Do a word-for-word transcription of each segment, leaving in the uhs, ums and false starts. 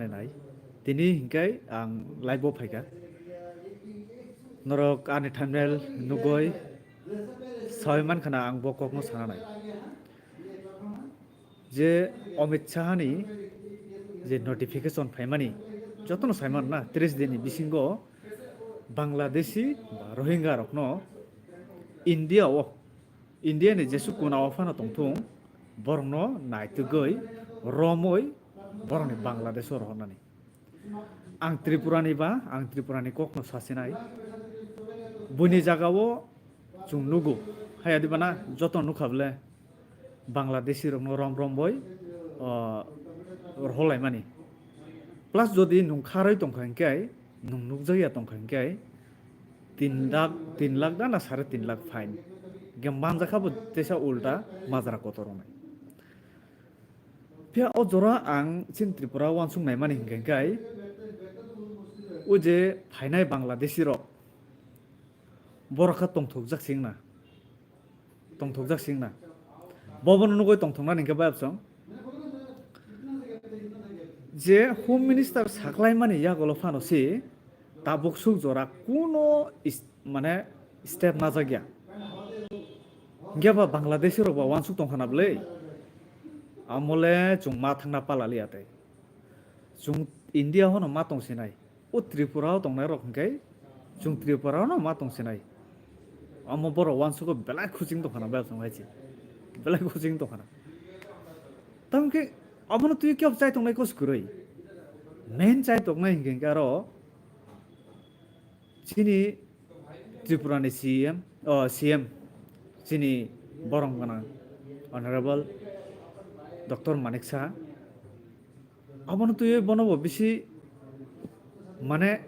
nai. Tini hinkhe ang live o phaikha. Norok ani thumbnail nugwi sawi mankha na ang bo kokno sana nai. Je Amit Shahani je notification phaimani jotono saiman na tris din ni bisingo Bangladeshi ba Rohingya rokno India o, India ni jesu kuna o phano tongthung, borokno naitugwi romwi borokni Bangladesh o rohornani. Ang Tripura ni ba, ang Tripura ni kokno sasinai. Buini jaga o chwng nugo, haya diba na joto nukha bole. Bangladeshi rokno rom rom boi, o, rohorlaimani. Plus jodi nwng kharwi tongkha hinkhe, nwng nukjakya tongkha hinkhe, tin lakh, tin lakh da na sare tin lakh fine. Hinkhe manjakha bo teisa ulta majra kotor wngnai. Phiya o jora ang chini Tripura uansuk naimani hinkhe hinkhe, o je phainai Bangladeshi rok, borok kha tongthokjak singna. Tongthokjak singna. Bobono nugwi tongthoknani hinkhe bayapsong. Je Home Minister saklaimani yagulo phano se tabuk suk jora kuno is-, mane step najakya. Hinkhe ba Bangladeshi rok ba uansuk tongkhana bwlwi. Amole chwng ma thangna palaliya tei. Chwng India hono ma tongsinai. O Tripura o tongnai rok hinkhe chwng Tripura no ma tongsinai. Omo borok uansugo belai khuching tongkhana belai tong hai se. Belai khuching tongkhana. Tamokhe obono twi kebo chai tongnai kos kwrwi. Main chai tongnai hinkhe hinkhe aro chini Tripura ni C M, o, C M, chini borom gwnang Honorable Doctor Manik Saha. Abono twiwi bono bo bisi mane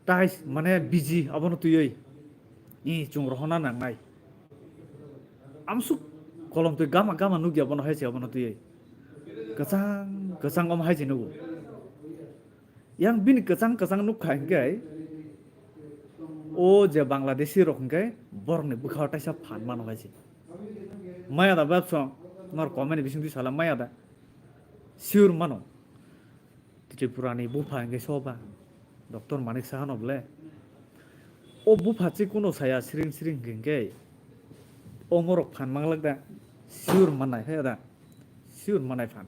tais mane busy abono twiwi. I chwng rohorna nangnai. Amsuk kolom twi gama gama nukya bono hai se abono twiwi. Kwchang kwchang omo hai se nugo. Yang bini kwchang kwchang nukha hinkhe o je Bangladeshi rok hinkhe borokni bwkhao taisa phan mano hai se. Maya da bebsong nor comment ni bisingtwi sala maya da. Sure mano. Tripura ni bupha hinkhe soba. Doctor Manik Saha no bole. O bupha chi kuno saya siring siring hinkhe. O morok phan manglak da. Sure manai he da. Sure manai phan.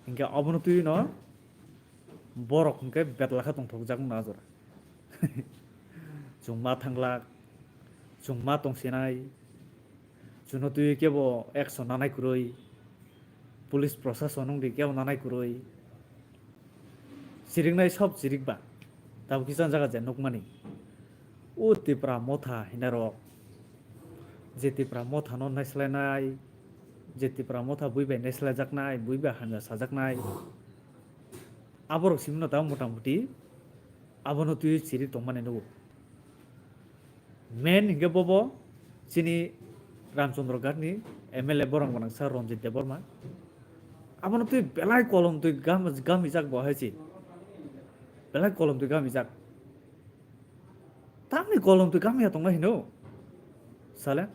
Hinkhe obono twi no borok hinkhe betla khe tongthokjak wngna jora. Chwng ma thanglak, chwng ma tongsinai, chwngno twiwi kebo action nanai kwrwi, police prosason wngdi kebo nanai kwrwi, chiriknai sob chirik ba, tabuk kisa jaga je nukmani. O Tipra Motha hinarok, je Tipra Mothano naislainai, je Tipra Motha bui bai naislaijaknai, bui bai hamya sajaknai, aborok simi no tabuk mota moti abono twiwi chirik tongmani nugo. Main hinkhe bobo chini Ramchandra Ghat ni M L A borok gwnang sa Ranjit Debbarma. Abono twi belai kolom twi gam-, gamijak bo hai se. Belai kolom twi gamijak. Tamni kolom twi gamiya tongna hino. Sale.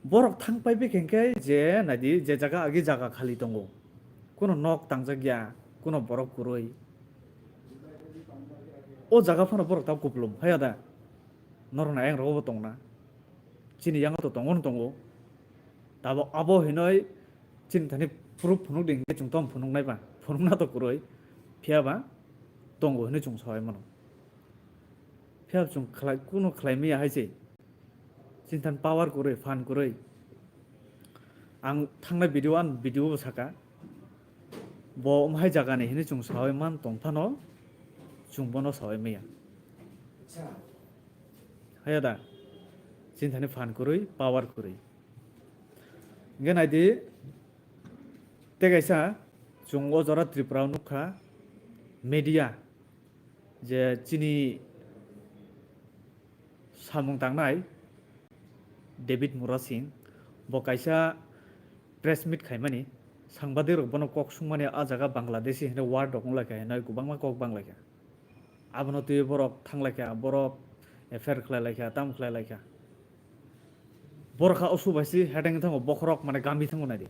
Borok thang pai bikhe hinkhe je naidi je jaga agi jaga khali tongo. Kuno nok tangjak ya, kuno borok kwrwi. O jaga phano borok tabuk kupulung, haya da? Norokni ayang rogo bo tongna. Chini yango to tongo no tongo. Tabuk abo hinoi chini thani proof phunuk di hinkhe chwng tong phunuk nai ba? Phunuk na to kwrwi. Phiya ba tongo hinui chwng sawai mano. Phiya chwng khlai, kuno khlai maya hai se. Chini thani power kwrwi, phan kwrwi. Ang thangnai video, ang video bo saka. Bo omo hai jaga ni hinui chwng sawai man tong phano, chwng bono sawai maya. Haya da? Chini thani phan kwrwi, power kwrwi. Hinkhe naidi, tei kaisa chwng o jora Tripura o nukha, media, je chini samung tangnai David Murasing, bo kaisa press meet khaimani, sangbadik rok bono kok sungmani, a jaga Bangladeshi hinwi word rok wnglaikha hinwi kwbangma kok banglaikha. Abono twiwi borok thanglaikha, borok F I R khlailaikha, tamo khlailaikha. Borok kha osu bai si heteng thango, bokhorok mane gami thango naidi.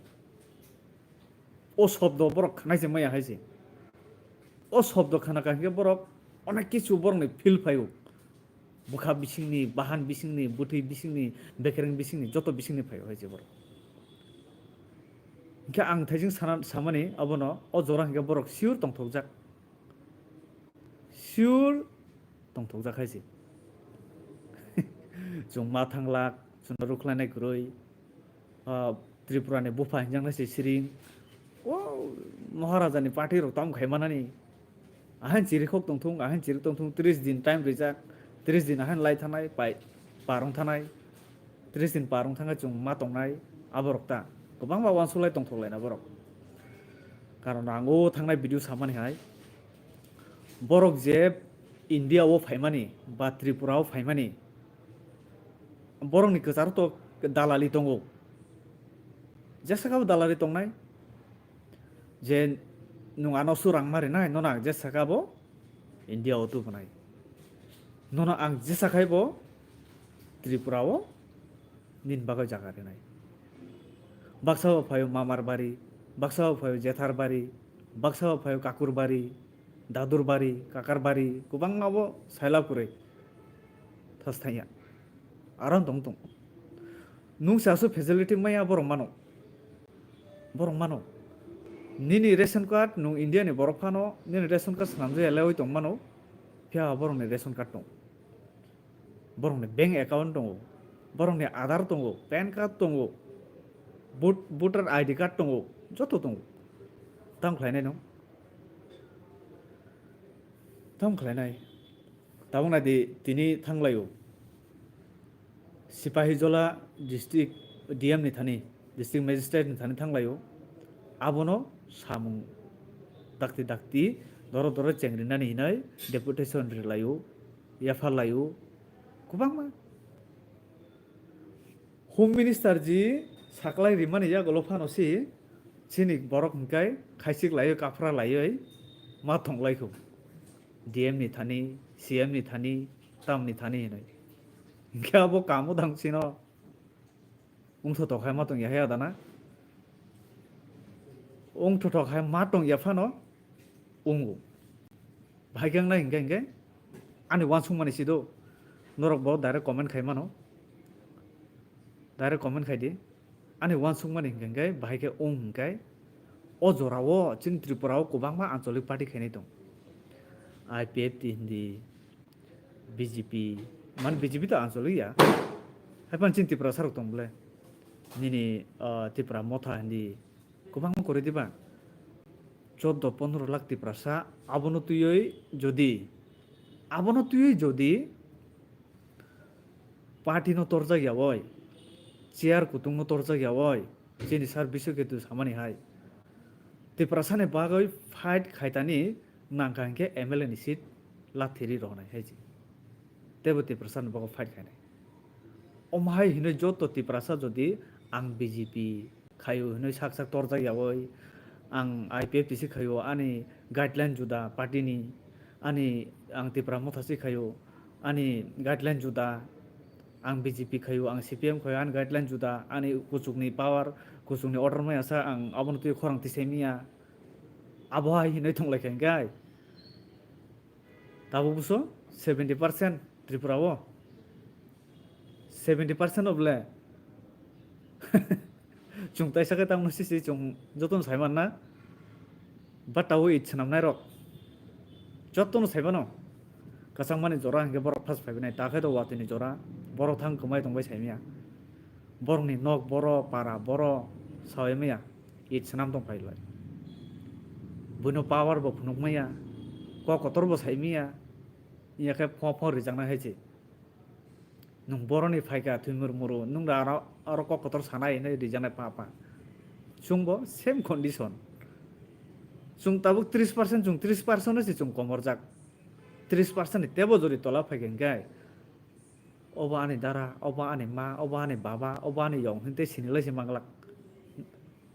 O sobdo borok khanai se maya hai se. O sobdo khana kha hingke borok onek kichu borokni feel phaio. Bwkha bisingni, bahan bisingni, bwtwi bisingni, bekereng bisingni, joto bisingni phaio hai se borok. Hingke ang thaijing sana, samani abono o jora hingke borok sure tongthokjak. Sure tongthokjak hai se. Chwng ma thanglak, chwngno rwkhlainai kwrwi. Ah, Tripura ni bupha hinjaknai se siring. O Maharaja ni party rok tam khai manani. Ahan chirikhok tongthung, ahan chirik tongthung, tris din time rijak. Tris din ahan lai thanai, pai, parong thanai. Tris din parong thangkhe chwng ma tongnai, aborok ta. Kwbangma uansuk lai tongthok laina borok. Karon ang o thangnai video samani hai. Borok je India o phaimani ba Tripura o phaimani, borokni kwcharo to dalali tongo. Jesa khe bo dalali tongnai. Je nwng ano su rang ma rinai, nono ang jesa khe bo India o tubunai. Nono ang jesa khai bo Tripura o nini bagwi jaga rinai. Baksa bo phaio Mamar bari, baksa bo phaio Jethar bari, baksa bo phaio Kakur bari, Dadur bari, Kakar bari, kwbangma bo sailab kwrwi. Thas thangya. Aron tong tong. Nwng se aswk facility maya borok mano. Borok mano. Nini ration card nwng India ni borok phano nini ration card swnamjak ya lewi tong mano. Phiya borok ni ration card tong. Borok ni bank account tongo. Borok ni Aadhaar tongo, pan card tongo. Vote-, voter I D card tongo. Joto tongo. Tamo khlai nai no? Tamo khlai nai? Tabuk nai di, tini thanglaio. Sipahijola district D M ni thani, district magistrate ni thani thanglaio. Abono samung dakti dakti, doro doro chengrinani hinoi deputation rilaio, yapharlaio, kwbangma. Home Minister ji saklai rimani yagulo phano si chini borok hingkai khaisik laiwi kaphra laiwi ma thonglai kho. D M ni thani, C M ni thani, tam ni thani hinwi. Hingke abo kamo dang sino. Wngthotok hai ma tong ya hai adana. Wngthotok hai ma tong ya phano. Wngo. Bahai khe wngnai hinkhe hinkhe ani uansukmani sido. Norok bo direct comment khai mano. Direct comment khai di. Ani uansukmani hinkhe hinkhe bahai khe wng hinkhe o jorao chini Tripura o kwbangma ancholic party khainai tong. I P F T hindi, B J P, man B J P to ancholic ya. Haiphano chini Tiprasa rok tong bole. Nini, ah, Tipra Motha hindi. Kwbangma kwrwi diba? Chordo pondro lakh Tiprasa, abono twiwi jodi, abono twiwi jodi party no torjak ya oi, chair kutung no torjak ya oi, chini sir Biswaketu samani hai. Tiprasa ni bagwi fight khaitani nangkha hinkhe M L A ni seat lathiri rohonai hai se. Teibo Tiprasa ni bagwi fight khainai. Omo hai hinwi joto Tiprasa jodi ang B J P khaio hinwi sak sak torjak yaui, ang I P F T C khaio, ani guideline juda party ni, ani ang Tipra Motha se khaio, ani guideline juda, ang B J P khaio, ang C P M khaio, ani guideline juda, ani kuchukni power, kuchukni order maya sa ang abono twi khorang tisai miya, abo hai hinwi thonglai kha hinkhe. Tabuk buso seventy percent Tripura o. Seventy percent o bole. Chwng taisa khe tamo sisi chwng jotono sai manna. But tabuk it swnamnai rok jotono sai mano. Kwchangmani jora hinkhe borok first phaibai nai, ta khe to watwi ni jora. Borok thang kwmai tongbai sai manya. Borokni nok boro, para boro, saui manya. It swnam tong phai lai. Buino power bo phunuk manya. Kok kotor bo sai manya. Iya khe pho pho rijaknai hai se. Nwng boroni phaikha thwimur muru, nwng da aro, aro kok kotor sanai hinwi rijaknai pa pa. Chwngbo same condition. Chwng tabuk tris percent, chwng tris percent no se chwng komorjak. Tris percent ni tebo jori tola phaikha hinkhe, obo ani dara, obo ani ma, obo ani baba, obo ani yong hinwi tei sinilai se manglak.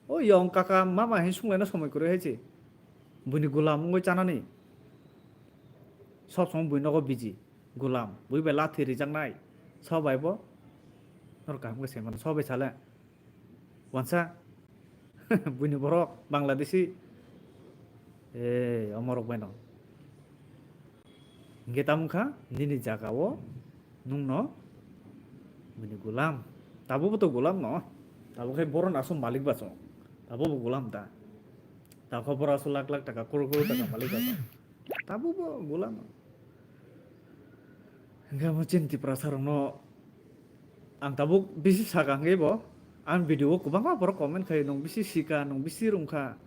O yong kaka mama hinwi sunglaina somoi kwrwi hai se. Buini gulam wngwi chanani. Sob somoi bui nogo biji. Gulam, bui bai lathi rijaknai. Sob bai bo. Nor kaham khe se mano. Sob bai sale. Wansa. Buini borok Bangladeshi. E, omorok baino. Hingke tamo kha nini jaga o nungno bini gulam. Tabukbo to gulam no. Tabuk khai borok aswk malik baso. Tabukbo gulam ta. Tabuk borok aswk lakh lakh taka, crore crore taka malik baso. Tabukbo gulam. Hingke amo chini Tiprasa rokno ang tabuk bisi saka hingke bo. Ang video o kwbangma borok comment khai, "Nwng bisi sika, nwng bisi rungkha."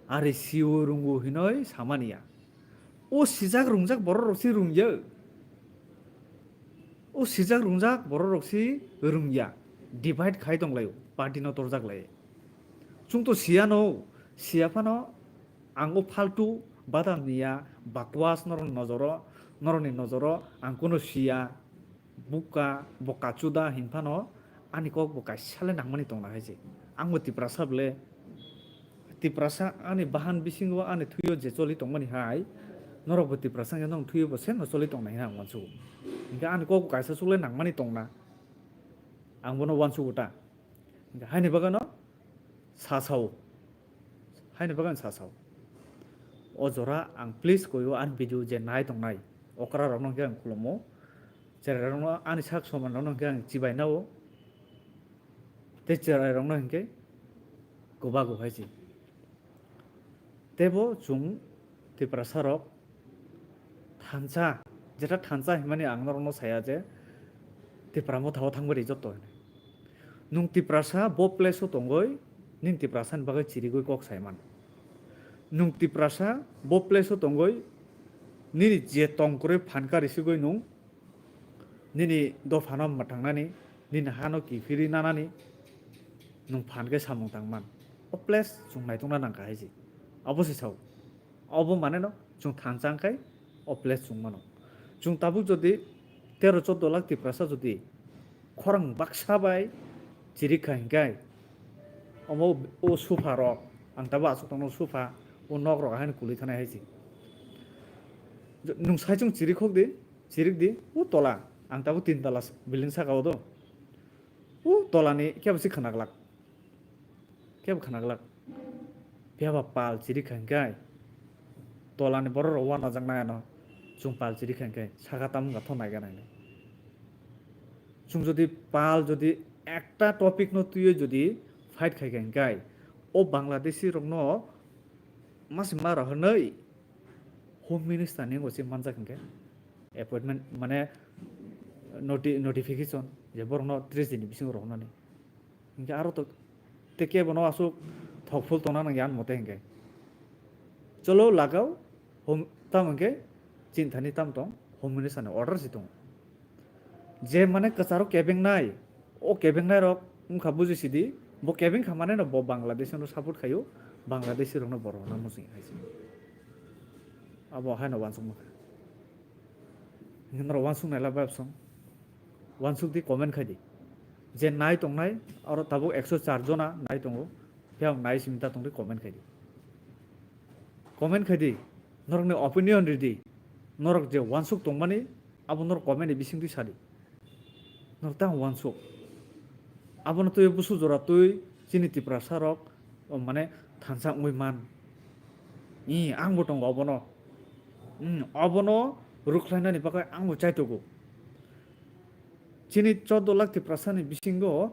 Ari siwo rungo hinoi samani ya. O sijak rungjak borok rok si rungya. O sijak rungjak borok rok si rungya. Divide khai tong laio, party no torjak lai. Chwng to siya no, siya phano ang o faltu badam niya, bakwas norok nojoro, norok ni nojoro ang kuno siya. Buka, bo kachuda hinphano ani kok bo kaisa le nangmani tongna hai se. Ang bo Tiprasa bole, Tiprasa ani bahan bisingo ani thuyo je choli tongmani hai, norok bo Tiprasa wngya nong thuyo bo seno choli tongna hinwi ang uansugo. Hingke ani kok bo kaisa chuk le nangmani tongna, ang bono uansugo ta. Hingke haini bagano sa sao. Haini bagwi ang sa sao. O jora ang please koyo ani video je nai tongnai. Okra rokno hingke ang khulumo. Cherai rokno ani sak soman rokno hingke ang chibai nao. Tei cherai rokno hingke kobago hai se. Tebo chwng Tiprasa rok thansa, jeta thansa hinmani ang norokno saya je Tipra Motha o thangbai ri joto hinwi. Nwng Tiprasa bo place o tongoi, nini Tiprasa ni bagwi chirigwi kok sai man. Nwng Tiprasa bo place o tongoi, nini je tong kwrwi phan ka risigwi nwng nini dophano mwtangnani, nini hano kiphilwi nanani nwng phan khe samung tang man. O place chwng naitokna nang kha hai se. Abo se sao. Obo mane no chwng thansa wng khai o place chwng mano. Chwng tabuk jodi tero choddo lakh Tiprasa jodi khorang baksa bai chirik kha hinkai omo o sofa rok ang tabuk aswk tongno sofa o nok rok haino kwlwi thanai hai se. Nwng sai chwng chirik khok di, chirik di o tola ang tabuk tin tala building saka o do. O tolani kebo se khwnaglak. Kebo khwnaglak. Phiya ba pal chiri kha hinkai. Tolani borok rok uanajak nai ano. Chwng pal chiri kha hinkai. Saka tamo wngkha tho naiga nainai. Chwng jodi pal jodi ekta topic no twiwi jodi fight khai kha hinkai. O Bangladeshi rokno masi ma rok hwnwi Home Minister ni wngwi se manjak hinkhe. Appointment mane noti-, notification je borokno tris din ni bisingo rohornani. Hinkhe aro to tei kebo no aswk thokphul tongna nangya ani mote hinkhe. Cholo lagao hom-, tamo hinkhe chini thani tamo tong, Home Minister ni order se tongo. Je mane kwcharo kebengnai, o kebengnai rok wngkha buji sidi, bo kebeng kha mane no bo Bangladesh no support khaio, Bangladeshi rok no borok no muchung hai se. Abo hai no uansuk mankha. Hinkhe norok uansuk naila bai bwswng. Uansuk di, comment khai di. Je nai tongnai, oro tabuk ekso char jona nai tongo. Phiya nai simi ta tongdi, comment khai di. Comment khai di. Norokni opinion ri di. Norok je uansuk tongmani, abo norok comment ni bisingtwi sa di. Norok tang uansuk. Abono twi busu jora twi chini Tiprasa rok, o mane thansa wngwi man. I, ang bo tongo obono. Hmm, obono rwkhlainani bagwi ang bo chaitogo. Chini chordo lakh Tiprasani bisingo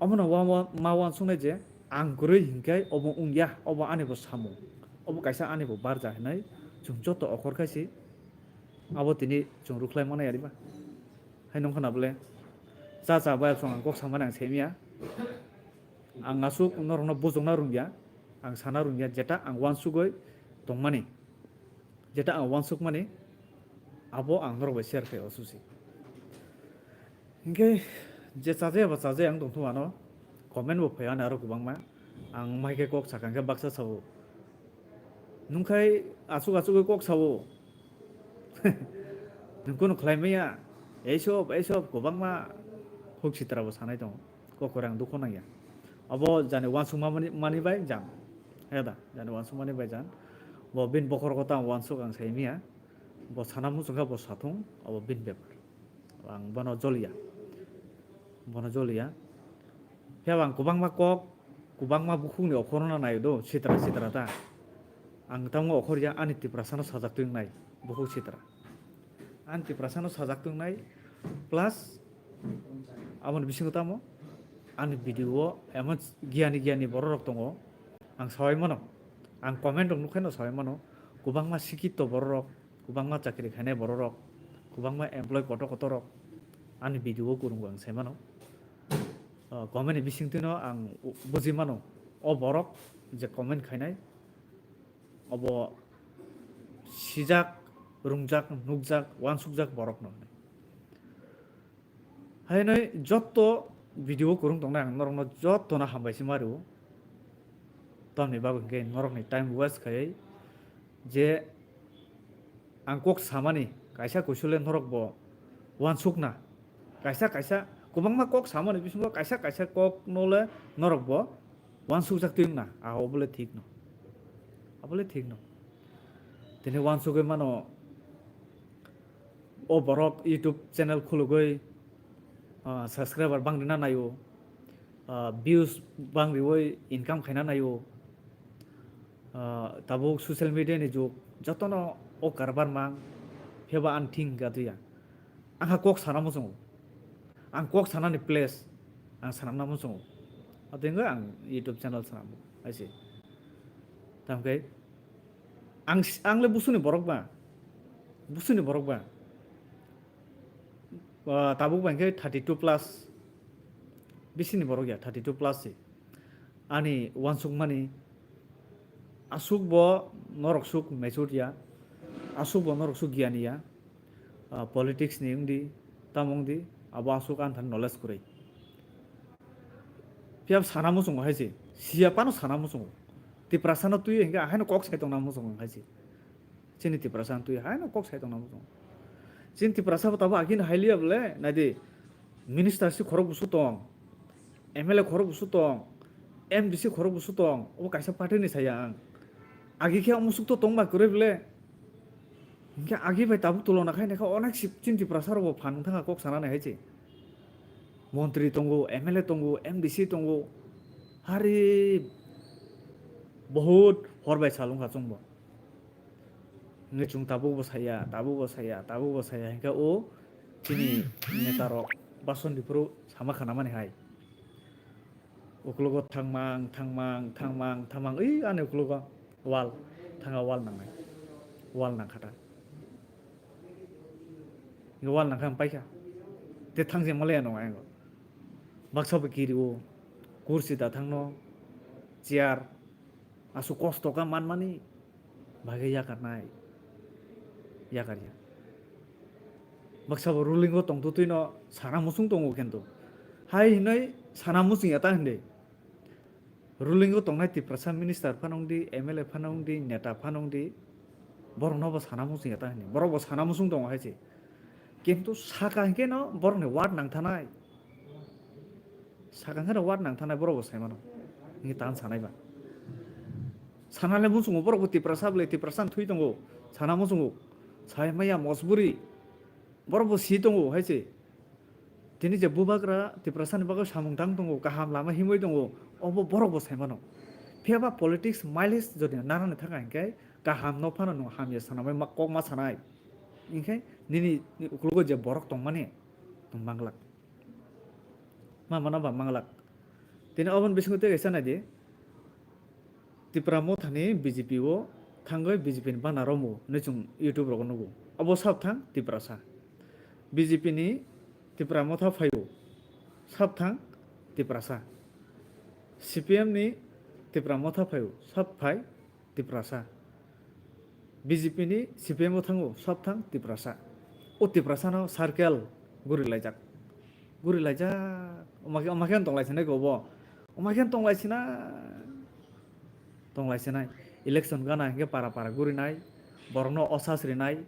omono wa-, wa-, ma uansuknai je ang kwrwi hinkhe obo wngya, obo ani bo samung, obo kaisa ani bo barja hinwi chwng joto okhor khai se abo tini chwng rwkhlai manai ariba. Hai nongkha na bole cha cha bai chwng ang kok samani ang saimya. Ang aswk norokno bujokna rwngya, ang sana rwngya, jeta ang uansugwi tongmani, jeta ang uansukmani, abo ang norok bai share khai o susi. Hinkhe je chajaya ba chajaya ang tongthung ano, comment bo phai ani aro kwbangma, ang mai khe kok sakha hinkhe baksa sao. Nungkhai aswk aswk khe kok sao. Nung kunu khlai maya, eisob, eisob kwbangma huk sitra bo sanai tongo. Kokore ang dukho nangya. Abo jani uansukma mani, mani bai jan. Heda, jani uansukmani bai jan. Bo bini bokhorok tang uansuk ang sai maya. Bo sana muchungkha bo sathung, abo bini bepar. Ang bono joliya. Bono joliya. Phiya ang kwbangma kok Kwbangma bukhukni okhorno naio do, sitra sitra ta. Ang tamo okhor ya, ani Tiprasano sajak twi wngnai, bukhuk sitra. Ani Tiprasano sajak twi wngnai, plus aboni bisingo tamo ani video o emon giyani giyani bororok tongo, ang saui mano, ang comment rok nukhaino saui mano, kwbangma sikito bororok, kwbangma chakri khainai bororok, kwbangma employee kotor kotorrok ani video o kwrwngo ang sai mano. Ah, comment ni bisingtwino ang u-, buji mano, o borok je comment khainai, obo sijak, rungjak, nukjak, uansukjak borokno hinwi. Haino jotto video kwrwng tongnai, ang norokno jottono hambai se ma rwo. Tamni bagwi hwnkhe norokni time waste khaiwi je ang kok samani kaisa kuisule norokbo uansukna. Kaisa kaisa kwbangma kok samani bisingo kaisa kaisa koknole norokbo uansukjak twi wngna, ah, obole thikno. Abole thikno. Tini uansugwi mano, o borok YouTube channel khulugwi, ah, subscriber bang rina naio, ah, views bang riwi income khaina naio. Ah, tabuk social media ni jug, jotono o karbar mang, phiyaba ang thing gatwiya. Ang ha kok sana muchungo. Ang kok sanani place ang sanamna muchungo. Abo wngkha ang YouTube channel sanamo, hai se. Tamkhe ang, ang le busuni borok ba. Busuni borok ba. Ah, tabuk ba hwnkhe thirty two plus. Bisini borok ya, thirty two plus se. Ani uansukmani aswk bo norok swk mature ya, aswk bo norok swk giyani ya, ah, politics ni wngdi, tamo wngdi, abo aswk ani thani knowledge kwrwi. Phiya sana muchungo hai se, siya phano sana muchungo. Tiprasano twi hwnkhe ahaino kok sai tongna muchungo hai se. Chini Tiprasa twi haino kok sai tongna muchungo. Chini Tiprasa bo tabuk agini hai liya bole, naidi, minister si khorok busu tong, M L A khorok busu tong, M D C khorok busu tong, obo kaisa party ni saya ang. Agi khe musuk to tongba kwrwi bole. Hinkhe agi bai tabuk tulona khai naikha onek si chini Tiprasa rok bo phan wng thangkha kok sanani hai se. Montri tongo, M L A tongo, M D C tongo. Hari bahut hor bai sal wngkha chwngbo. Hingke chwng tabukbo saya, tabukbo saya, tabukbo saya, hingke o chini neta rok bason diphuru sama khanamani hai. Ukologo thangmang, thangmang, thangmang, thangmang, ui ani ukologo wall, thanga wall nangnai, wall nangkha ta. Hingke wall nangkha ang paikha, te thangse malaya nongo ayang. Baksa bo kiri o, kursi da thangno, chair, aswk kosto kha manmani. Bagwi yakarnai, yakarya. Baksa bo ruling o tongtwtwi no sana muchung tongo kintu. Hai hinwi sana muchung ya ta hindi. Ruling o tongnai Tiprasa minister phano wngdi, M L A phano wngdi, neta phano wngdi. Borok no bo sana muchung ya ta hindi. Borok bo sana muchung tongo hai se. Kintu saka hinkhe no borok ni word nang thanai. Saka hinkhe no word nang thanai borok bo sai mano. Hinkhe tan sanai ba. Sana le muchungo borok bo Tiprasa bwle Tiprasa thwi tongo. Sana muchungo. Sai maya mosburi. Borok bo si tongo hai se. Tini je bubagra Tiprasa ni bagwi samung tang tongo, kaham lama himwi tongo. Obo borok bo sai mano. Phiya ba politics mileage jodi narani thangkha hinkhe kaham no phano nwng hamya sanamai ma-, kok ma sanai. Hinkhe nini ukologo je borok tongmani nwng manglak. Ma mana ba manglak. Tini oboni bisingo tei kaisa nai di. Tipra Motha ni B J P o thangwi B J P ni bana romo hinwi chwng YouTube rogo nugo. Obo sab thang Tiprasa. B J P ni Tipra Motha phaio sab thang Tiprasa. C P M ni Tipra Motha phaio sab phai Tiprasa. B J P ni C P M o thango, sab thang Tiprasa. O Tiprasa no circle guri laijak. Guri laijak. Omakhe, omakhe tong lai sinai ko bo. Omakhe tong lai sinai. Tong lai sinai. Election gana hinkhe para para guri nai. Borok no osas rinai.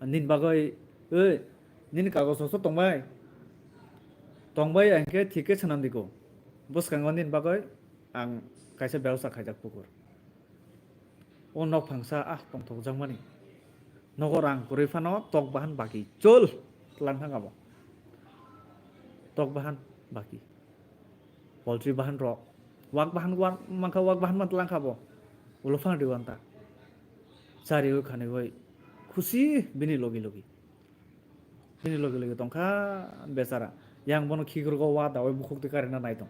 Nin bagwi, oi, nini kagoj rok tong bai. Tong bai hinkhe thik khe swnam di ko. Bwskango nini bagwi ang kaisa bebosta khaijak pukur. O nok phangsa, ah, tongthokjakmani. Nogo rang kwrwi phano tok bahan baki. Chol! Tlang thang abo. Tok bahan baki. Poultry bahan rok. Wak bahan, wak mankha, wak bahan man tlang kha bo. Ulo phang riwan ta. Chari oi khani oi. Khusi bini logi logi. Bini logi logi tongkha bechara. Yang bono khikrok o wa da oi bukhuk twi karina nai tong.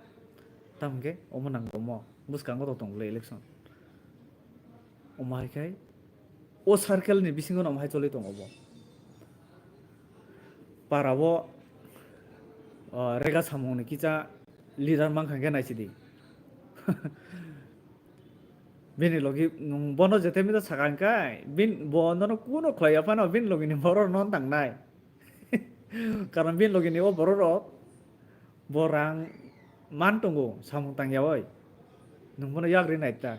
Tam hwnkhe omo nang omo. Bwskango to tong le election. Omo hai khai o circle ni bisingo no omo hai choli tongo bo. Para o, o, rega samung ni kisa leader mankha hwnkhe naisidi. Bini logi nwng bono jete mito sakha hwnkhe bin, bo nono kuno khlai ya phano bini logi ni borok no tangnai. Karon bini logi ni o borok rok bo rang man tongo samung tang ya oi. Nwng bono yak ri nai ta.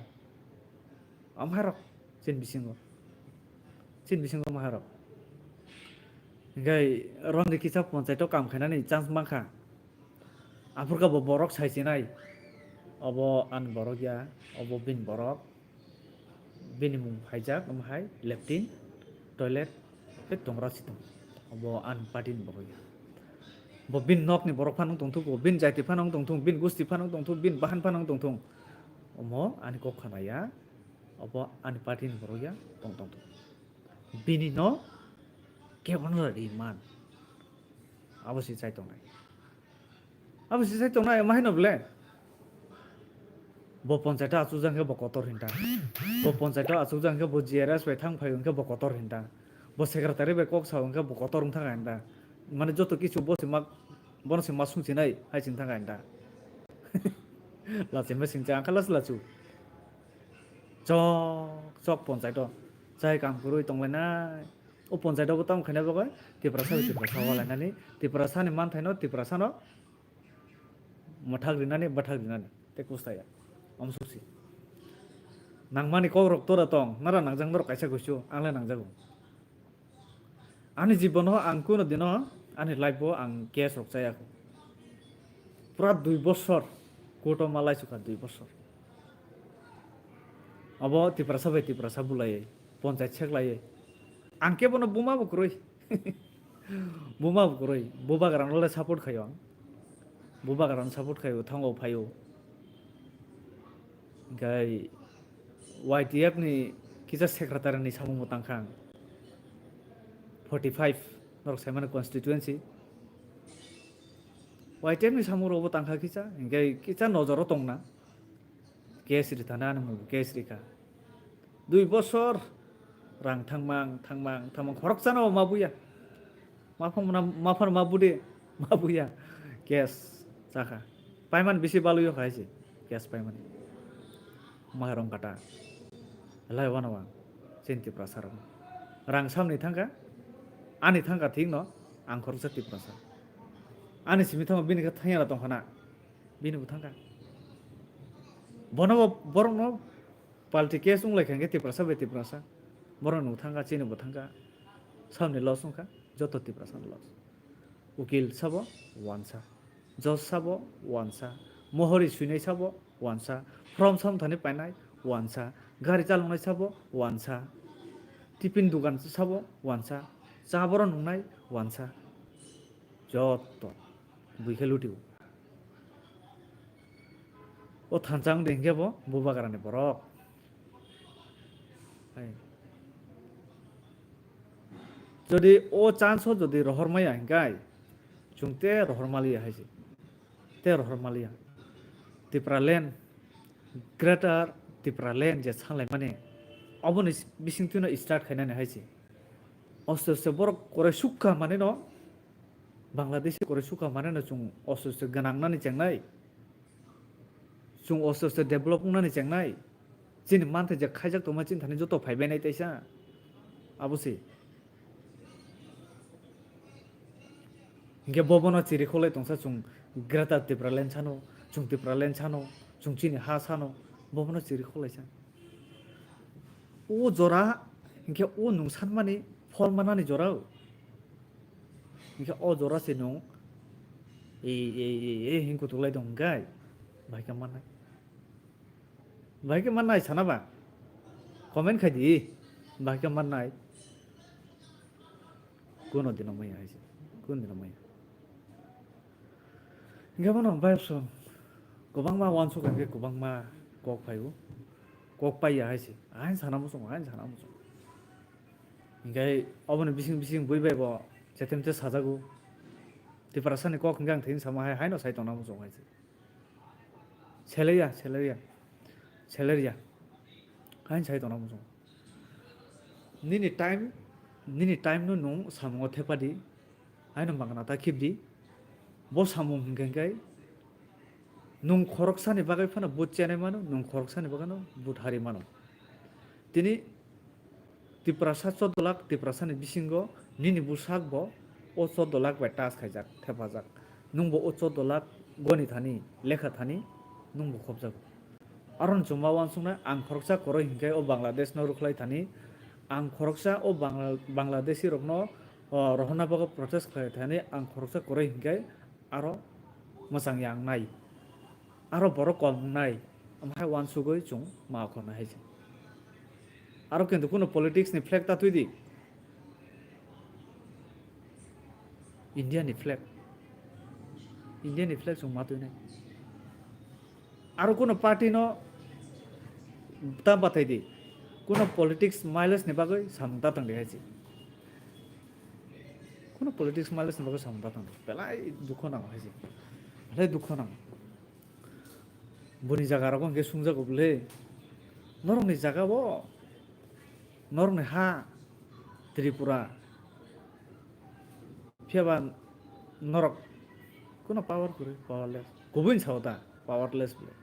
Amharok chini bisingo. Chini bisingo amharok. Hingke rondwi kisa ponchaito kam khainani chance mankha. Aphurkha bo borok sai sinai. Obo ani borok ya, obo bini borok. Bini mung phaijak, omo hai latrine, toilet, tei tongra si tong. Obo ani party ni borok ya. Bo bini nok ni borok phano tongthok, bo bini jaiti phano tongthok, bini gusti phano tongthok, bini bahan phano tongthok. Omo ani kok khana ya. Obo ani party ni borok ya tong tong tong. Bini no kebono ri man. Abo si chai tongnai. Abo si chai tongnai, ma haino bole? Bo ponchaito achukjak khe bo kotor hinta. Bo ponchaito achukjak khe bo G R S bai thang phai hwnkhe bo kotor hinta. Bo secretary bai kok sa hwnkhe bo kotor wngthang hinta. Mane joto kichu bo se ma, bono se ma sungchinai hai chwngthang hinta. Lachi mesing cha angkha lasu lachu. Chok, chok ponchaito. Chai kam kwrwi tonglainai. O ponchaito bo tamo khaina bagwi Tiprasa bai Tiprasa walainani. Tiprasani manthaino Tiprasano mwthak rinani, bwthak rinani. Tei kusta ya. Omo suksi. Nangmani kokrok tora tong. Nara nangjak norok kaisa kuisu. Angle nangjago. Ani jibono ang kuno dino ani life o ang case rok chaya kho. Pura dui bosor court o malai sukha, dui bosor. Abo Tiprasa bai Tiprasa bulai, ponchai seklai. Ang kebono buma bo kwrwi. Buma bo kwrwi. Bubagrano le support khaio ang. Bubagrano support khaio, thango phaio. Hingke Y T F ni kisa secretary ni samung bo tangkha ang. Forty five norok saimano constituency. Y T F ni samung rok bo tangkha kisa, hingke kisa nojoro tongna. Case ri thana, ano case ri kha. Dui bosor rang thangmang, thangmang, thangmang, khoroksano ma buya. Ma phang na, ma phang ma bude, ma buya. Case chakha. Paiman bisi balwi kha hai se. Case paiman. Maharong kata. Lai wano wang. Chin Tiprasa rok. Rang samni thangkha. Ani thangkha thik no. Ang khoroksa Tiprasa. Ani simi thango bini khe thangya tongkhana. Bini bo thangkha. Bono bo borokno palti case wng lai kha hwnkhe Tiprasa bai Tiprasa. Borok no thangkha, chini bo thangkha. Samni loss wngkha, joto Tiprasa ni loss. Ukil sabo wansa. Judge sabo wansa. Mohori swinai sabo wansa. From samthani painai wansa. Gari chaloknai sabo wansa. Tiffin dukan sabo wansa. Cha borok nungnai wansa. Joto. Bui khe luti o. O thansa wng de hinkhe bo bubagrani borok. Hai. Jodi o chance o jodi rohor maya hinkhe, chwng te rohor maliya hai se. Te rohor maliya. Tipraland, Greater Tipraland je sanlaimani, oboni bisingtwino start khainani hai se. Aste aste borok korai sukha manino, Bangladeshi korai sukha manino chwng aste aste gwnang nani chengnai. Chwng aste aste develop wngnani chengnai. Chini manthai je khaijak tongma chini thani joto phaibainai taisa. Abo se. Hinkhe bo bono chiri kholai tongsa chwng Greater Tipraland sano, chwng Tipraland sano, chwng chini ha sano, bo bono chiri kholaisa. O jora hinkhe o nwng sanmani phol manani jora o. Hinkhe o jora se nwng e, e, e, e, hinkhe kutuklai tong hinkhe bahai khe mannai. Bahai khe mannai sana ba? Comment khai di. Bahai khe mannai. Kuno dino maya hai se. Kuno dino maya. Hinkhe bono bai song. Kwbangma uansuk hwnkhe kwbangma kok phaio, kok paiya hai se, ain sana muchungo, ain sana muchungo. Hinkhe oboni bising bising bui bai bo chetem che sajago. Tiprasani kok hinkhe ang thini sama hai, haino sai tongna muchungo hai se. Seleya, seleya, seleya. Haino sai tongna muchungo. Nini time, nini time no nwng samungo thepadi, haino mangna ta khibdi. Bo samung hinkhe hinkhe nwng khoroksani bagwi phano vote chenai mano, nwng khoroksani bagwi no vote hari mano. Tini Tiprasa chordo lakh Tiprasani bisingo nini bwsak bo o chordo lakh bai touch khaijak, thepajak. Nwng bo o chordo lakh goni thani, lekha thani, nwng bo khopjago. Aron chuma uansuknai ang khoroksa koroi hinkhe o Bangladesh no rwkhlai thani, ang khoroksa o Bangla-, Bangladeshi rokno, o, rohorna bagwi protest khlai thani ang khoroksa koroi hinkhe aro mwchang yang nai, aro borok kom wngnai, omo hai uansugwi chwng ma khornai hai se. Aro kintu kunu politics ni flag ta twi di, India ni flag, India ni flag chwng ma twi nai. Aro kunu party no ta bathai di, kunu politics mileage ni bagwi samung ta tang di hai se. Kunu politics mileage ni bagwi samung ta tang di, belai dukho nango hai se, belai dukho nango. Boni jaga rogo hwnkhe sungjago bwle. Norokni jaga bo, norokni ha Tripura. Phiya ba norok kuno power kwrwi, powerless. Kubui sao ta, powerless bwle.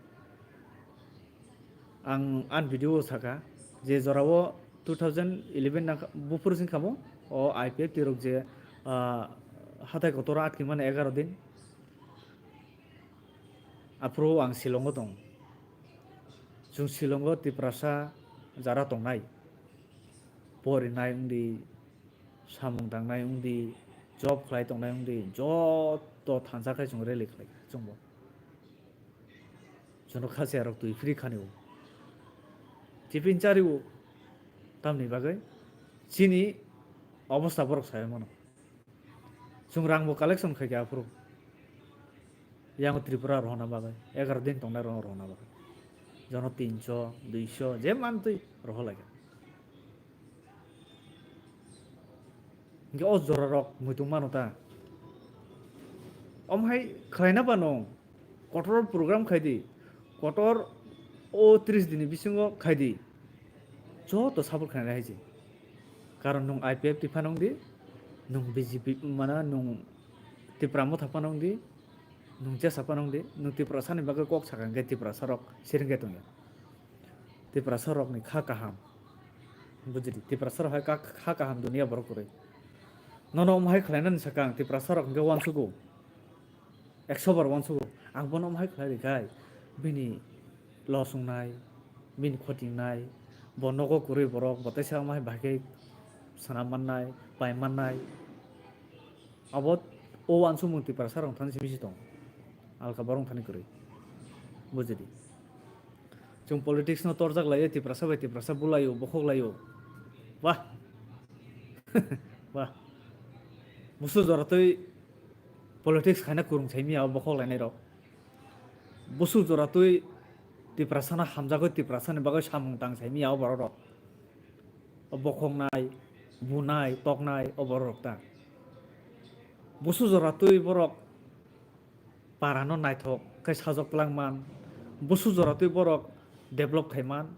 Ang ani video o saka je jorao two thousand eleven na buphuru sing khamo o I P F T rok je, ah, hatai kotor atki mani egaroh din. Aphuru ang Shillongo tong. Chwng Shillongo Tiprasa jara tongnai. Porinai wngdi, samung tangnai wngdi, job khlai tongnai wngdi, joto thansa khai chwng rally khlai chwngbo. Chwngno kha chaya rok twi phri khani o. Tiffin chari o. Tamni bagwi chini obostha borok sai mano. Chwng rangbo collection khai kha aphuru. Yang Tripura rohorna bagwi, egaroh din tongnai rok rohorna bagwi. Jono tinso, duiso, je mantwi rohor lai kha. Hinkhe o jora rok muitung mano ta. Omo hai khlaina ba nwng kotor program khai di, kotor o tris dini bisingo khai di. Joto support khlainai hai se. Karon nwng I P F T phano wng di, nwng B J P mana nwng Tipra Motha phano wng di, nwng jesa phano wng di, nwng Tiprasa ni bagwi kok sakha hinkhe Tiprasa rok siring khe tongya. Tiprasa rokni kha kaham. Bujidi, Tiprasa rok hai kha kaham dunia borok kwrwi. Nono omo hai khlainani sakha ang Tiprasa rok hinkhe uansugo. Ekso bar uansugo. Ang bono omo hai khlai rwkha, bini loss wngnai, bini khoti wngnai, bo nogo kwrwi borok, bo teisa omo hai bahai khe sana mannai, pai mannai. Abo o uansukmung Tiprasa rok thani simi si tong. Alka borok thani kwrwi. Bujidi. Chwng politics no torjak lai, Tiprasa bai Tiprasa bulai o, bokhok lai o. Wah. Wah. Busu jora twi politics khaina kwrwng sai miya o bokhok lainai rok. Busu jora twi Tiprasano hamjagwi Tiprasani bagwi samung tang sai miya o borok rok. O bokhoknai, bunai, toknai o borok rok ta. Busu jora twi borok parano naithok khe sajok twlang man. Busu jora twi borok develop khai man.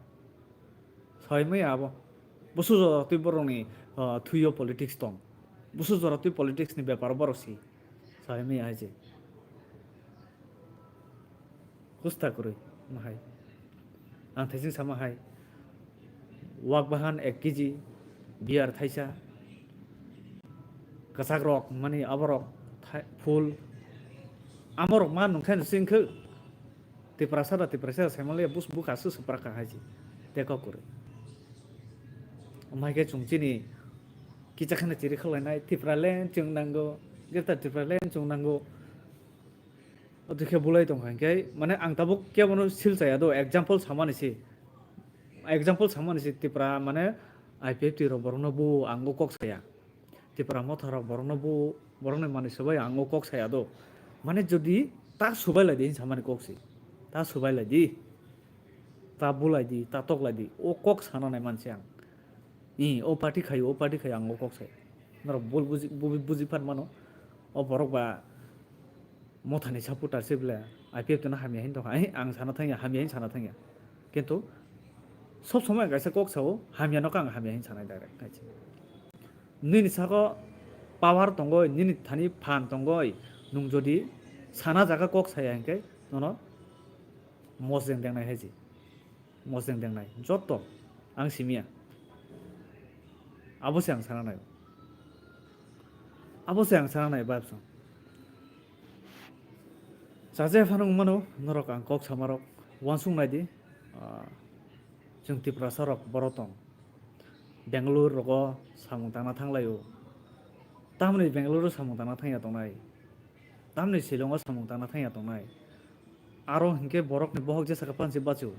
Sai maya abo. Busu jora twi borokni, ah, thwio politics tong. Busu jora twi politics ni bepar borok si. Sai maya hai je. Kusta kwrwi, mahai. Ang thaising sama hai. Wak bahan ek kg, beer thaisa. Kwchak rok, mani aborok thai-, full. Amorok ma nungkhe nusing khe. Tiprasa da Tiprasa saimanliya bus bukha su supra kha hai si. Tei kok kwrwi. Amhai khe chwng chini kicha kheno chiri khlainai, Tipraland chwng nango, Greater Tipraland chwng nango. Oto khe bulai tongkha hinkhe, mane ang tabuk kebono sil chaya do, example samani se. Example samani se Tipra mane I P F T rok borokno bo ang o kok saya. Tipra Motha rok borokno bo, borokni manwi swbai ang o kok saya do. Mane jodi ta swbai lai di hinwi samani kok se. Ta subai lai di, ta bulai di, ta tok lai di, o kok sana nai manse ang. I, o party khayo, o party khayo, ang o kok sai. Norok bul buji, buji, buji phan mano. O borok ba mothani supporter se bwle, I P F T no hamya hin tongkha. Ai, ang sana thangya, hamya hin sana thangya. Kintu sob somoi ang kaisa kok sao, hamya no khe ang hamya hin sanai direct. Nini saka power tongoi, nini thani phan tongoi, nwng jodi sana jaga kok saya hinkhe nono mosjeng dengnai hai se. Mosjeng dengnai. Joto ang simiya. Abo se ang sana nai. Abo se ang sana nai, babsong. Chaja phano wngmano, norok ang kok samarok. Wansuk nai di. Ah, chwng Tiprasa rok boro tong. Bangalore rogo samung tangna thanglaio. Tamni Bangalore o samung tangna thangya tongnai. Tamni Shillong o samung tangna thangya tongnai. Aro hinkhe borokni bohok jesa khe pansi bachu.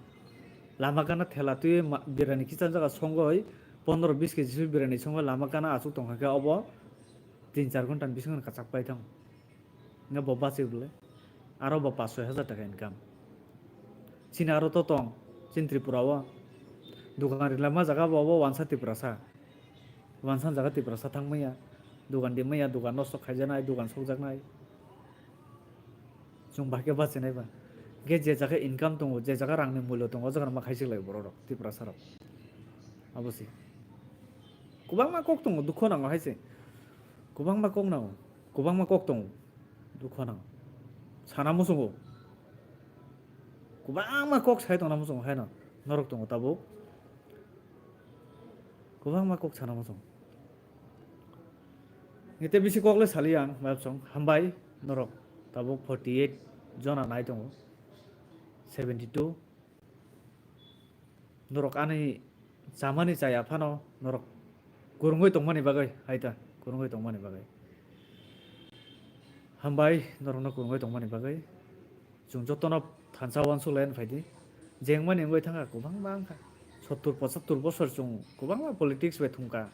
Lama gana thela twi ma-, birani kicham jaga songoi pondro bis kg swi birani songoi lama gana achuk tongkha khe obo tin char ghonta ni bisingo kachak pai thang. Nga bo bachi bwle. Aro bo pash soi hajar taka income. Chini aro to tong, chini Tripura o. Dukan rilama jaga bo obo wansa Tiprasa. Wansa jaga Tiprasa thang maya. Dukan di maya, dukan nosto khaijaknai, dukan sokjaknai. Chwng bahai khe bachinai ba. Hinkhe je jaga income tongo, je jaga rangni mulyo tongo, o jaga ma khaisik lai borok rok, Tiprasa rok. Abo se. Kwbangma kok tongo, dukho nango hai se. Kwbangma kok nango. Kwbangma kok tongo. Dukho nang. Sana muchungo. Kwbangma kok sai tongna muchungo haino. Norok tongo tabuk. Kwbangma kok sana muchungo. Ete bisi kok le sali ang, map song. Hambai, norok. Tabuk forty eight jona nai tongo. Seventy two. Norok ani chamani chaya phano norok kwrwngwi tongmani bagwi, hai ta, kwrwngwi tongmani bagwi. Hambai norokno kwrwngwi tongmani bagwi. Chwng jotono thansa uansuk lai phai di. Jengmani wngwi thangkha, kwbangma wngkha. Sottur pochattur bosor chwng kwbangma politics bai thungkha.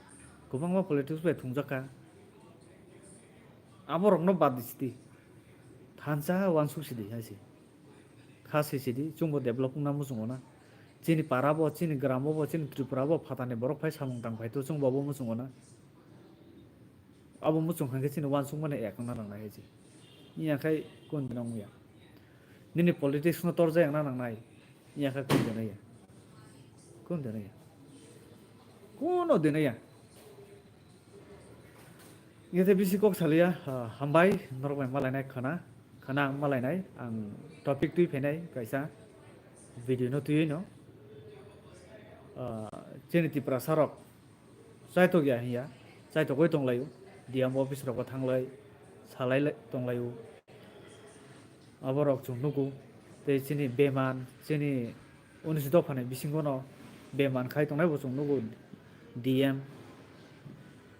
Kwbangma politics bai thungjakha. Aborokno bad di sidi. Thansa uansuk sidi hai se. Kha sisidi, chwngbo develop wngna muchungo na. Chini para bo, chini gram bo, chini Tripura bo, phatani borok phai samung tang phai to, chwngbo abo muchungo na. Abo muchung khankhe chini uansukmani ek wngna nangnai hai se. Iya khai kun dina wngya. Nini politics no torjak wngna nangnai. Iya khai kun dina ya. Kun dina ya. Kuno dina ya. Nge tei bisi kok salia, ah, hambai, norok bai malainai khana, khana ang malainai, ang topic twi phainai kaisa video no twiwi no, ah, chini Tiprasa rok chaitok ya hiya, chaitokoi tonglaio, D M office rogo thanglai, salai lai tonglaio. Aborok chwng nugo, tei chini beman, chini unis dophani bisingono beman khai tongnai bo chwng nugo D M.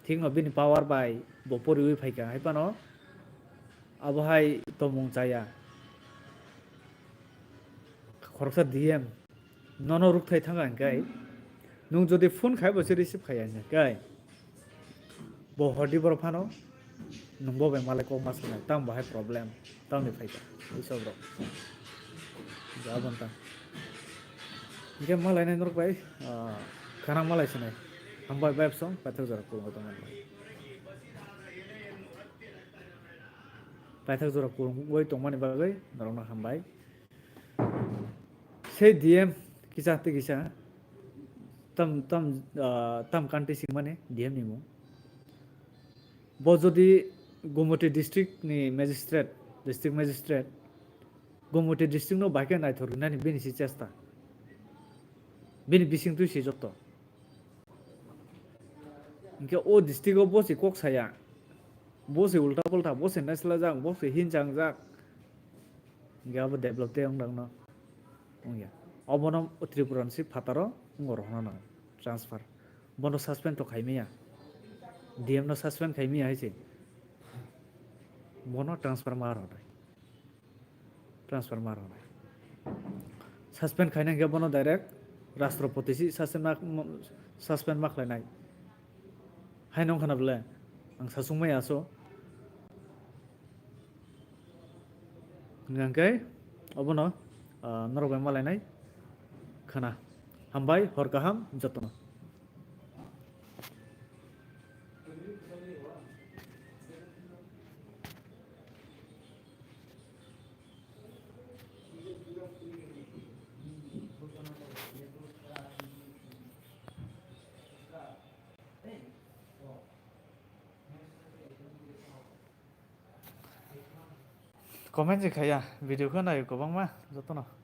Thikno bini power bai bo poriwi phaikha, hai phano abo hai tongmung chaya. Khoroksa D M nono rukthai thanga hingkai, nwng jodi phone khai bo se receive khaiya hingkai, bo hordi borok phano nwng bo bai malai kok ma sanai, tamo bahai problem, tamni phaikha, isok rok. Ja bonta. Hingke malainai norok bai, ah, khana malai sinai. Hambai bai song, paithak jora kurungwi tongmani. Paithak jora kurungwi tongmani bagwi norokno hambai. Sei D M kisa tei kisa tam, tam, ah, tam country singmani D M ni mung. Bo jodi Gumoti district ni magistrate, district magistrate, Gumoti district no bai khe naithok rinani bini si chesta. Bini bising twi si joto. Hingke o district o bo se kok saya, bo se ulta pulta, bo se naislajak, bo se hinjangjak. Hingke abo develop tei wng dang no wngya. Obono Tripura ni si phataro wng rohorna nang transfer. Bono suspend to khaimaya. D M no suspend khaimaya hai se. Bono transfer ma rwnai. Transfer ma rwnai. Suspend khaina hingke bono direct Rashtrapati si suspend ma, suspend ma khlainai. Hai nong khana bole ang sasung maya aso. Hingke obono Ah, norok bai malainai khwna. Hambai, hor kaham jotono. Comment se khaya, video khe naio kwbangma jotono.